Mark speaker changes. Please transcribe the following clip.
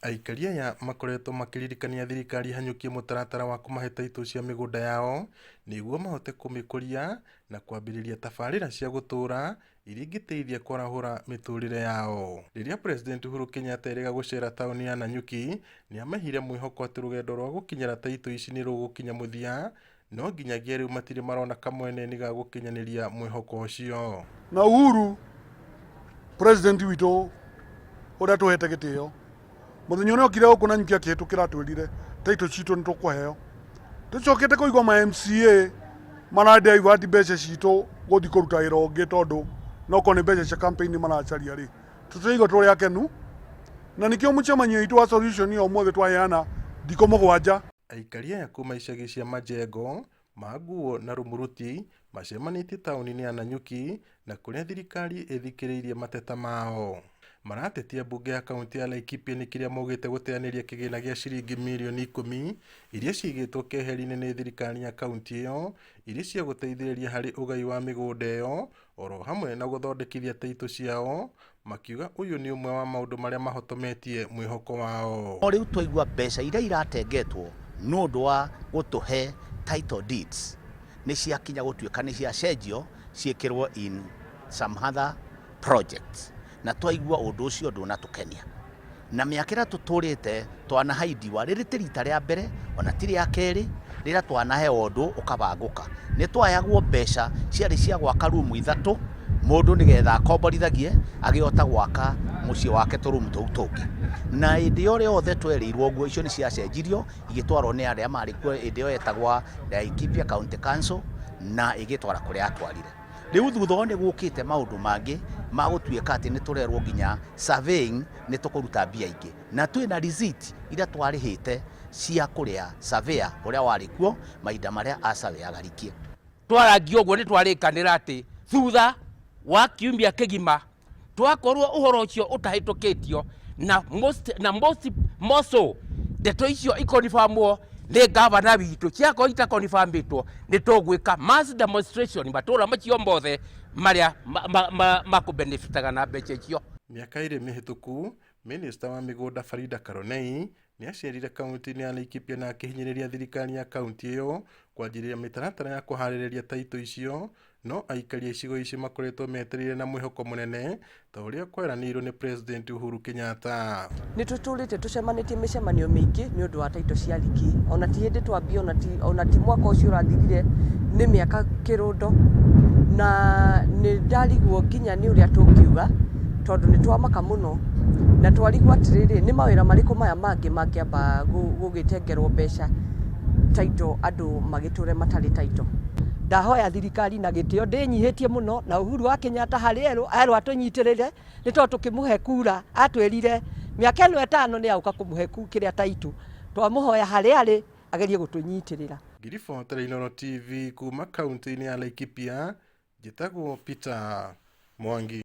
Speaker 1: Aikari aya makoretwo makĩririkania thirikari ĩhanyũkie mũtaratara wa kũmahe taitũ cia mĩgũnda yao nĩguo mahote kũmĩkũria na kwambĩrĩria tabarĩra cia gũtũũra iria ingĩteithia kwarahũra mĩtũrĩre yao. Rĩrĩa President Uhuru Kenyatta erĩga gũcera taũni ya Nanyuki, nĩamahire mwĩhoko atĩ rũgendo rwa gũkinyĩra taitũ ici nĩ rũgũkinya mũthia, no nginyagia rĩu matirĩ marona kamweneni ga gũkinyanĩria mwĩhoko ũcio.
Speaker 2: Na Uhuru president witũ ũrĩa tũhete gĩtĩo, mũthenya ũrĩa okire gũkũ Nanyuki akĩhĩtũkĩra atwĩrire taitũ citũ nĩ tũkũheo. Tũcokete kũigua ma MCA mara divert mbeca citũ gũthiĩ kũruta wĩra ũngĩ tondũ nokorwo nĩ mbeca cia campaign maracaria rĩ, tũtiraigua tũrĩ akenu, na nĩkĩo mũcemanio witũ wa solution ya ũmũthĩ twaheana thikũ 7.
Speaker 1: Aikari aya kuma icagi cia Majengo, Manguo na Rumuruti macemanĩtie taũni-inĩ ya Nanyuki na kũrĩa thirikari ĩthikĩrĩirie mateta mao. Maratetia mbunge ya kaunti ya Laikipia nĩ kĩrĩa maugĩte gũteanĩria kĩgĩna gĩa ciringi mirioni 10 iria ciigĩtwo keheri-inĩ nĩ thirikari ya kaunti ĩyo irĩ cia gũteithĩrĩria harĩ ũgai wa mĩgũnda ĩyo oro hamwe na gũthondekithia taitũ ciao, makiuga ũyũ nĩ ũmwe wa maũndũ marĩa mahotometie mwĩhoko wao.
Speaker 3: No rĩu twaigua mbeca iria iratengetwo nĩ ũndũ wa gũtũhe title deeds nĩ ciakinya gũtuĩka nĩ ciacenjio ciĩkĩrwo in some other projects, na twaigua ũndũ ũcio ndũnatũkenia. Na mĩaka ĩrĩa tũtũrĩte twanahaidiwa, rĩrĩ ti rita rĩa mbere ona ti rĩa kerĩ rĩrĩa twanaheo ũndũ ũkabangũka. Nĩ twayagwo mbeca ciarĩ cia gwaka rumu 3 mũndũ nĩgetha akomborithagie agĩhota gwaka mũciĩ wake tũrumu tũu tũngĩ. Na hĩndĩ ĩyo yothe twerĩirwo ũguo, icio nĩ ciacenjirio igĩtwarwo nĩ arĩa marĩ kuo hĩndĩ ĩyo yetagwo Laikipia County Council na ĩgĩtwara kũrĩa yatwarire. Rĩu thutha ũyũ nĩ gũkĩte maũndũ mangĩ ma gũtuĩka atĩ nĩ tũrerwo nginya surveying nĩ tũkũruta mbia ingĩ, na twĩna receipt iria twarĩhĩte cia kũrĩa surveyor ũrĩa warĩ kuo mahinda marĩa asurveyaga Rikie.
Speaker 4: Twarangia ũguo nĩ twarĩkanĩra atĩ thutha wa kiumia kĩgima twakorwo ũhoro ũcio ũtahĩtũkĩtio na most, na most, more so ndeto icio ikonifamwo nĩ gavana witũ, ciakorwo itakonifamĩtwo nĩ tũgwĩka mass demonstration matũra macio mothe marĩa makũbenefitaga na mbeca icio.
Speaker 1: Mĩaka 2 mĩhĩtũku, Minista wa mĩgũnda Farida Karonei nĩ acerire kaunti-inĩ ya Laikipia na akĩhinyĩrĩria thirikari ya kaunti ĩyo kwanjĩrĩria mĩtaratara ya kũharĩrĩria taitũ icio, no aikari a icigo ici makoretwo metereire na mwĩhoko mũnene ta ũrĩa kweranĩirwo nĩ President Uhuru Kenyatta.
Speaker 5: Nĩ tũtũrĩte tũcemanĩtie mĩcemanio mĩingĩ nĩ ũndũ wa taitũ cia Likii, ona ti hĩndĩ twambia, ona ti mwaka ũcio ũrathirire, nĩ mĩaka kĩrũndo, na nĩ ndarigwo nginya nĩ ũrĩa tũngiuga tondũ nĩ twamaka mũno na twarigwo atĩrĩrĩ, nĩ mawĩra marĩkũ maya mangĩ mangĩamba gũgĩtengerwo mbeca taitũ andũ magĩtũre matarĩ taitũ. Ndahoya thirikari na gĩtĩo ndĩnyihĩtie mũno na Uhuru wa Kenyatta harĩ erwo atũnyitĩrĩre nĩ tondũ tũkĩmũhe kura atwĩrire mĩaka ĩno 5 nĩ agũka kũmũhe kĩrĩa taitũ, twamũhoya harĩa arĩ agerie gũtũnyitĩrĩra.
Speaker 1: Ngiribotera Inooro TV kuma kaunti-inĩ ya Laikipia, njĩtagwo Peter Mwangi.